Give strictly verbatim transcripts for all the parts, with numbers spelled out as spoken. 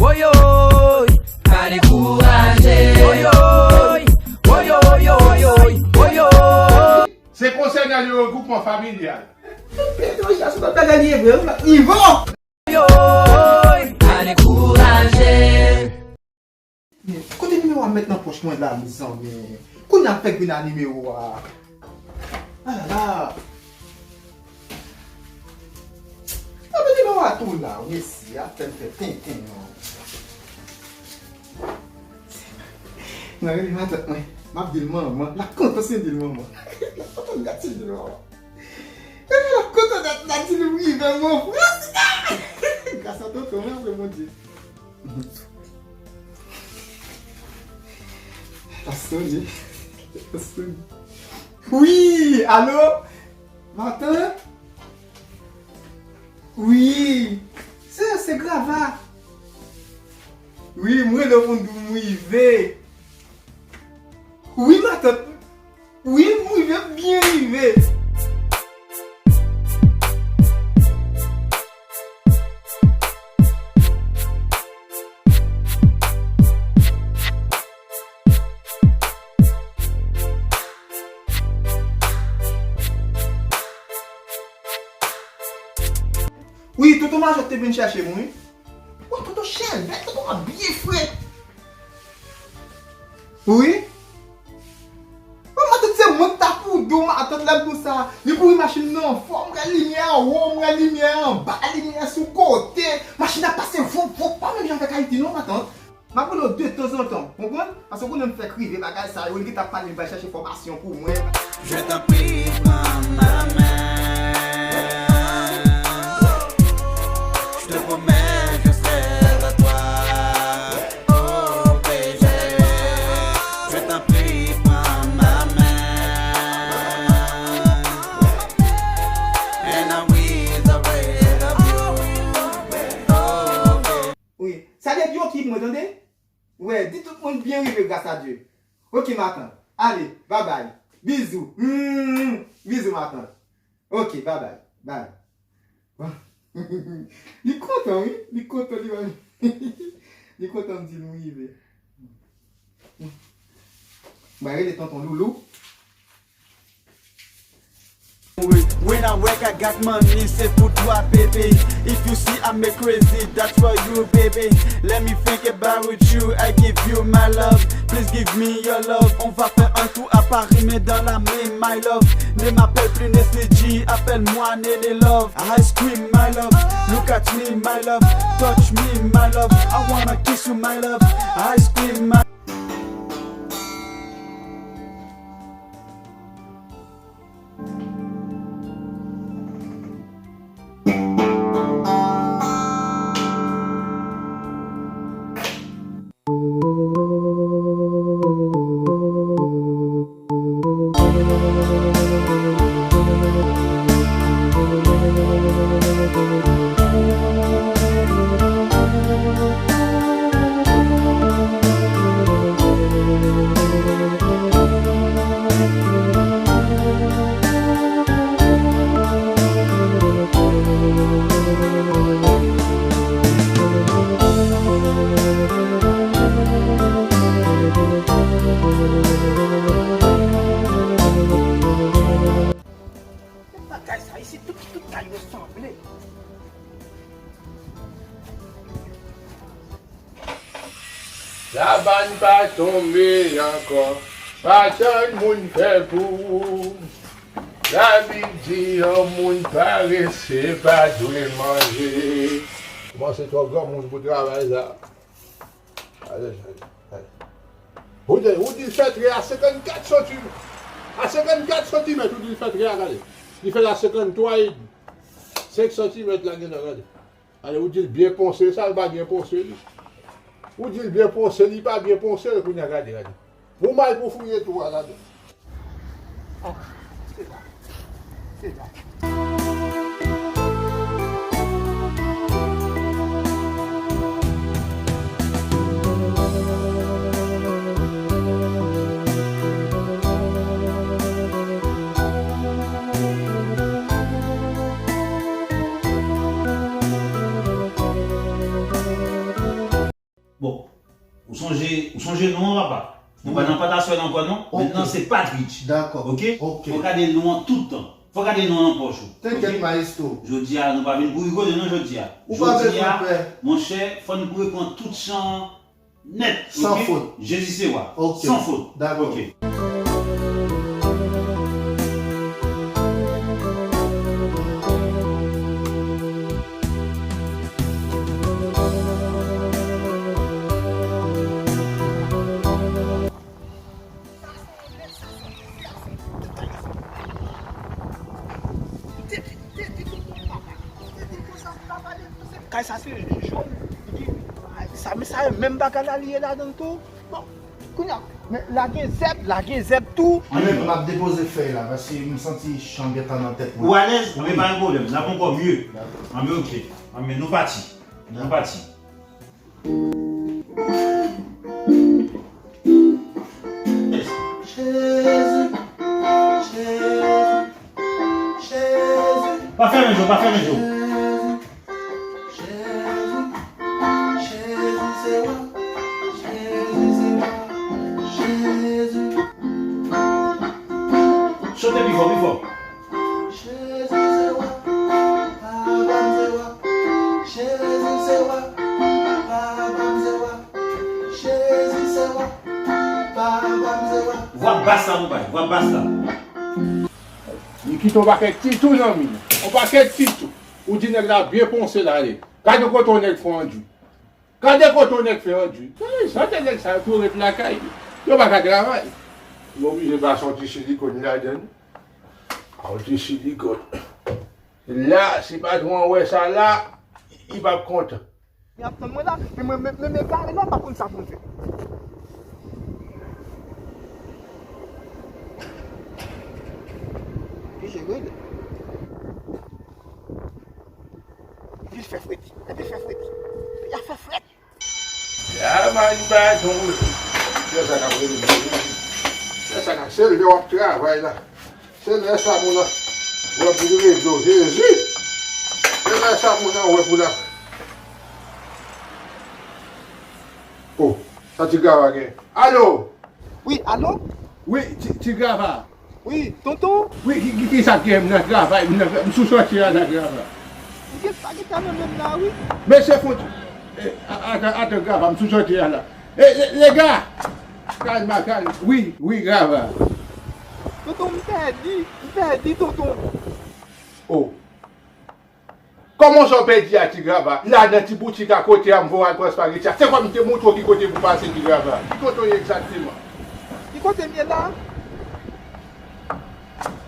Woyoy, pa dekouraje. Woyoy, woyoy, woyoy, woyoy. Se konsènan yon regroupman familyal. Petro Jazz, se pa bagay li ye vre, wi, Ivo. Woyoy, pa dekouraje. Kote nimewo a m met nan pòch mwen la, mezanmi? Kounye a m fèk vin a nimewo a. Alala. Kote nimewo a tou la, wi, si a fè m fè tenten, non. Mwen rele matant mwen. M ap di l manman. L ap kontan si m di l manman. L ap kontan gad si m di l manman. L ap kontan gad, l ap di l wi, manman. Gras a tonton, mèsi Bondye. Pastoni. Pastoni. Wi, alo? Matant? Wi. Se, se Grava. Wi, m rele w pou m di w m rive. Wi, matant. Wi, m rive, m byen rive. Wi, tonton Majò te vin chèche m, wi. Wi, tonton Chèlbè, tonton an byen fre. Wi. Bon, matant, se mwen k ta pou di w, matant, lè m di w sa, li kouri machin nan anfòm, m wè limyè anwo, m wè limyè anba, limyè sou kote, machin ap pase voup, voup, pa menm jan avèk Ayiti non, matant. M ap rele w detanzantan, konprann? Paske w konnen m fèk rive bagay sa yo, li gentan ap pale, li pral chèche enfòmasyon pou mwen. Je t'en prie, prends ma main. Je te promets, je serai à toi. Oh, baby. Je t'en prie, prends ma main. And I will always love you. Oh, baby. Wi. Sa depi yon kid mwen, tande? Wi, di tout moun byen rive gras a Dye. Ok, matant. Ale, babay. Bizou. Mm, bizou, matant. Ok, babay. Bay. Bon. Li kontan, wi. Li kontan, li wè. Li kontan m di l m rive. M rele tonton Loulou. When I work, I got money, c'est pour toi, baby. If you see I make crazy, that's for you, baby. Let me think about you, I give you my love. Please give me your love. On va faire un tour à Paris, mais dans la main, my love. Ne m'appelle plus Nestlé G, appelle-moi Nene Love. Ice cream, my love. Look at me, my love. Touch me, my love. I wanna kiss you, my love. Ice cream, my Bagay sa isit, tout, tout kay yo sanble. Labann pa tonbe ankò, pa tann moun fè pou ou. Labib di yon moun parese pa dwe manje. Kòmanse twò granmoun pou travay sa. Ale, ale, ale. Ou di, ou di l fè tre a senkannkat santimèt. A senkannkat santimèt, ou di l fè tre a, gade. Li fè l a senkanntwa edmi. Senk santimèt la gen nan, gade. Ale, ou di l byen ponse, sa l pa byen ponse, li. Ou di l byen ponse, li pa byen ponse, kounye a, gade, gade. Ou mal pou fouye tou a ladan. Ah, se la. Se la. Bon, ou sonje, ou sonje non an, papa? Nou pa nan Pataswèl ankò, non? Ok. Mentnan, se Patrich. Dakò. Ok? Ok. Fò w gade non an tout tan. Fò w gade non an nan pòch ou. Tenkèt, ok? Maestro. Jodi a, nou pa vin pou rigole, non, jodi a. Ou pa bezwen pè. Jodi a, monchè, fò n kouri pran tout chan an nèt, ok? San fot. Jezi se wa. Ok. San fot. Dakò. Ok. Kay sa se jòn, li gen, ay, sa, men sa menm bagay la li ye ladan l tou. Bon, kounye a, men la gen zèb, la gen zèb tou. Anben, m ap depoze fèy la, paske m santi chan gentan nan tèt mwen. Ou alèz? Anben, pa gen pwoblèm, n ap ankò mye. Dakò. Anben, ok. Anben, nou pati. Nou pati. Jezi, Jezi, Jezi. Pa fèmen je w, pa fèmen je w. Jezi, Jezi, Jezi se wa. Jezi se wa. Jezi. Chante pi fò, pi fò. Jezi se wa, papa m se wa. Jezi se wa, papa m se wa. Jezi se wa, papa m se wa. Vwa bas la nou bay, vwa bas la. Li kite yon pakèt titou nan men l. Yon pakèt titou. Ou di nèg la byen ponse l ale. Gade kote yon nèg fè andui. Gade kote yon nèg fè andui. Ey, sa de nèg sa yo tou ret lakay yo. Yo pa ka travay. Yo oblije pase yon ti silikòn ladan l. Yon ti silikòn. La, si patwon an wè sa la, li p ap kontan. Y ap tann mwen la, men mwen, men, men, men gare la, m pa konn sa pou m fè. Ki se rele? Epi l fè fredi. Epi l fè fredi. Epi y ap fè fredi. Ya, mari baton. Lè sa k ap rele m. Lè sa k ap, se lè w ap travay la. Se lè sa moun nan wè pou l regle w. Jezi! Se lè sa moun nan wè pou l ap. Oh, sa ti Grava gen. Alo! Wi, alo? Wi, ti, ti Grava. Wi, tonton. Wi, ki, ki, ki sa k gen? M nan travay, m nan, m sou chantye a la, Grava. Ou gen pa gen tan nan menm la, wi. Mesye Font, eh, a-, atan, atan, Grava, m sou chantye a la. Eh, le, lega! Kalma, kalma. Wi, wi, Grava. Tonton, m pèdi, m pèdi, tonton. Oh. Kòman sa w pèdi a, ti Grava? La nan ti boutik a kote a, m voye al pran espageti a. Se kwa m te montre w ki kote pou pase, ti Grava? Ki kote w ye egzakteman? Ki kote m ye la?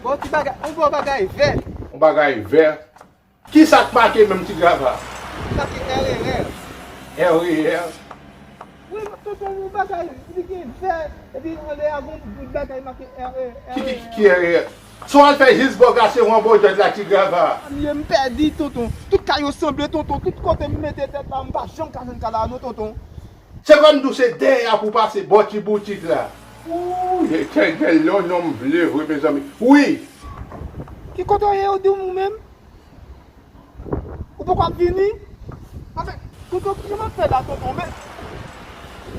Bon, ti bagay, yon bon bagay vè. Yon bagay vè? Kisa k make menm, ti Grava? Make R E R. R E R? Wi, tonton, yon bagay, li gen vè, epi anlè a gon bout bagay make R E R. Ki, ki, ki R E R? Si w al fè jis bò Gasewo an bò djòj la, ti Grava. Anmye, m pèdi, tonton. Tout kay yo sanble, tonton. Tout kote m mete tèt la, m pa janm ka jwenn kay la, non, tonton. Se kòm di w se dèyè a pou w pase bò ti boutik la. Ooh, Letènèl, lè w non m vle vre, mezanmi. Wi. Ki kote w ye, ou di m ou menm? Ou poko ap vini? Anfen, tonton, kijan m ap fè la, tonton? Men...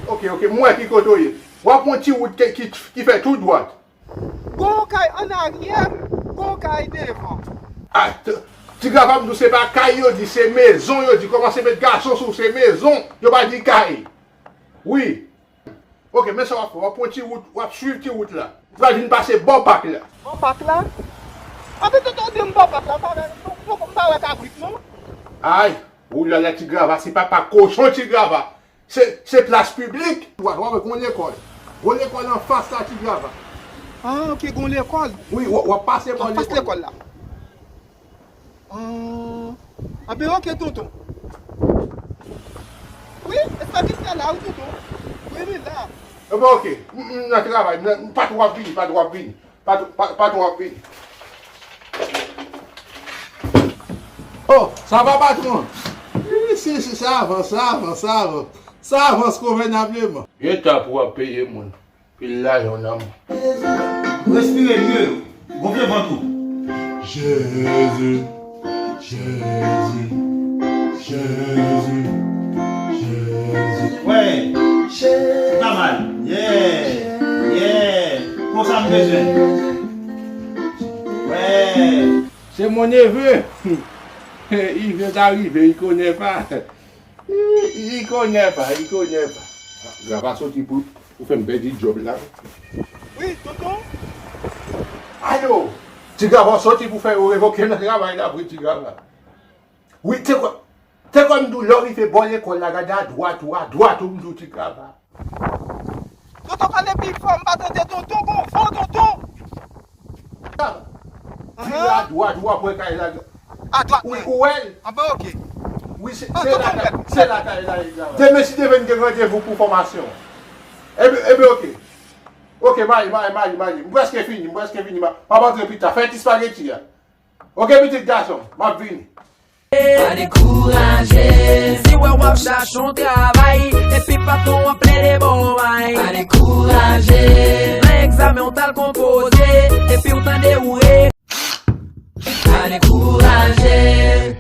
Ok, ok, m wè ki kote w ye. W ap pran ti wout ki, ki, ki fè tou dwat. Gon kay an aryè, gon kay devan. Ah, t-, ti Grava, m di w se pa kay yo di, se mezon yo di. Kòmanse met gason sou se mezon, yo pa di kay. Wi. Ok, men sa w ap fè, w ap pran ti wout, w ap swiv ti wout la. Ou pral vin pase bò pak la. Bò pak la? Anpi tonton di m bò pak la, m pa wè, m, m, m pa wè kabrit, non. Ay, oulala, ti Grava, se papa kochon, ti Grava. Se, se plas piblik. W a, w a wè gon lekòl. Gon lekòl anfas la, ti Grava. Ah, ok, gon lekòl. Wi, w, w ap pase bò lekòl. Anfas lekòl la. Ah, anben, ok, tonton. Wi, espageti a la, wi, tonton. Wi, li la. Anben, ok. M, m nan travay. M nan, patwon ap vini, patwon ap vini. Patwon, pa, patwon ap vini. Oh, sa va, patwon? Wi, se, se, sa avans, sa avans, sa avans. Sa avans konvenableman. Gen tan pou w ap peye moun. Pil lajan nan men. Respire mye, gonfle vant ou. Jezi, Jezi, Jezi, Jezi. Wè, Bezwen. Wè. C'est mon neveu. Il vient d'arriver, il connaît pas. Il, il connaît pas, il connaît pas. Grava soti pou, pou fè m pèdi djòb la. Wi, tonton. Alo, Ti Grava soti pou fè yo revoke nan travay la, wi, Ti Grava. Wi, te kwè, te kwè m di w lè w rive bò lekòl la, gade adwat ou, adwat ou, m di w, Ti Grava. Tonton, pale pi fò, m pa tande tonton, gon van, tonton. Vire adwat, w ap wè kay la. Adwat, wi, mwen. Ou wè l? Anba, ok. Wi, se, se la kay, se la kay la, e la. Demen, si Deven gen randevou pou fòmasyon. Ebyen, ebyen, ok. Ok, mayi, mayi, mayi, mayi. M prèske fini, m prèske fini. M ap antre pita. Fè ti espageti a. Ok, pitit gason, m ap vini. Pa dekouraje. Si w wè w ap chache yon travay, epi patwon an plede ba w may, pa dekouraje. Nan egzamen w t al konpoze, epi w tande ou re. Pa dekouraje.